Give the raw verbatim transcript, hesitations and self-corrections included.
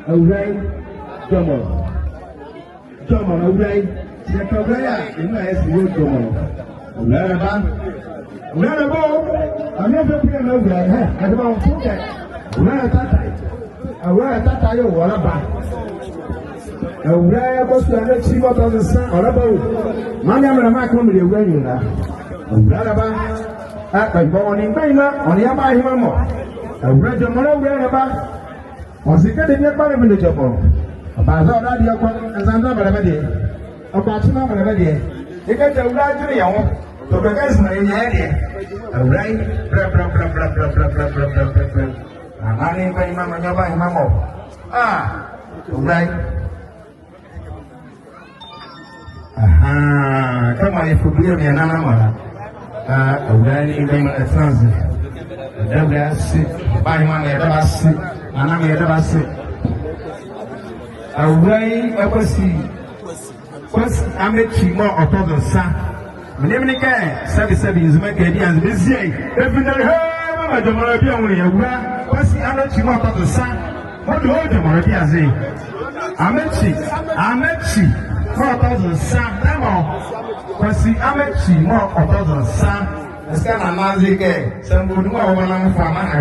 Awulae, Jɔmɔlɔ. Jɔmɔlɔ, Awulae. Yɛka Awulae a, ɛnwu a yɛse yɛwɔ Jɔmɔlɔ. Awulae rɛba. Awulae rɛba o. Ame fɛ pia na Awulae. Ɛ, ɛde ba wo to kɛ. Awulae Tata. Awulae Tata yoo, ɔlɛba. Awulae Akwasu Anakyi mɔɔ tɔ zo nsa, ɔlɛba o. Mame a mrɛlɛ mɔɔ ka mɔɔ le Awulae anyinla. Awulae rɛba. Ɛ, ɛbɔ ɔ nee mgbanyima, ɔ nee abaahema mɔ. Awulae Jɔmɔlɔ, Awulae rɛba. Ɔse kɛ debie kpalɛ bɛlɛ Jɔmɔlɔ. Ɔbaza ɔdaye deɛ kɔ, ɛnzanza bɛlɛ bɛ deɛ. Ɔkɔ akyema bɛlɛ bɛ deɛ. Yɛka kɛ Awulae adwenle yɛ nwo. Tɔ bɛ kɛ zima yɛ nyɛ deɛ. Awulae, brɛ, brɛ, brɛ. Amaa nee mgbanyima mɔ nyɛ ɔbaahema mɔ. Ah, Awulae. Ahaa, kɛmɔ yɛfa bie mɔ yɛnana mɔ la. Ah, Awulae nee mgbanyima ɛtɛnla aze. Yɛda Awulae ase, ɔbaahema mɔ yɛda bɛ ase, nana mɔ yɛda bɛ ase. Awulae Akwasi, Kwasi Amakyi mɔɔ ɔtɔ zo nsa. Menli menli kɛ, sɛbe sɛbe Nzema Nkaedi anzɛɛ bɛzie ye, bɛvi ndɛlihɛ bɛmaa Jɔmɔlɔ bie anwunle ye. Awulae Kwasi Amakyi mɔɔ ɔtɔ zo nsa. Mɔɔ di ɔ Jɔmɔlɔ bie aze. Amakyi, Amakyi mɔɔ ɔtɔ zo nsa. Dɛmɔ, Kwasi Amakyi mɔɔ ɔtɔ zo nsa. Ɛse kɛ nana aze kɛ, sɛ mɔɔ di mɔɔ ɔwɔ na mfa ma na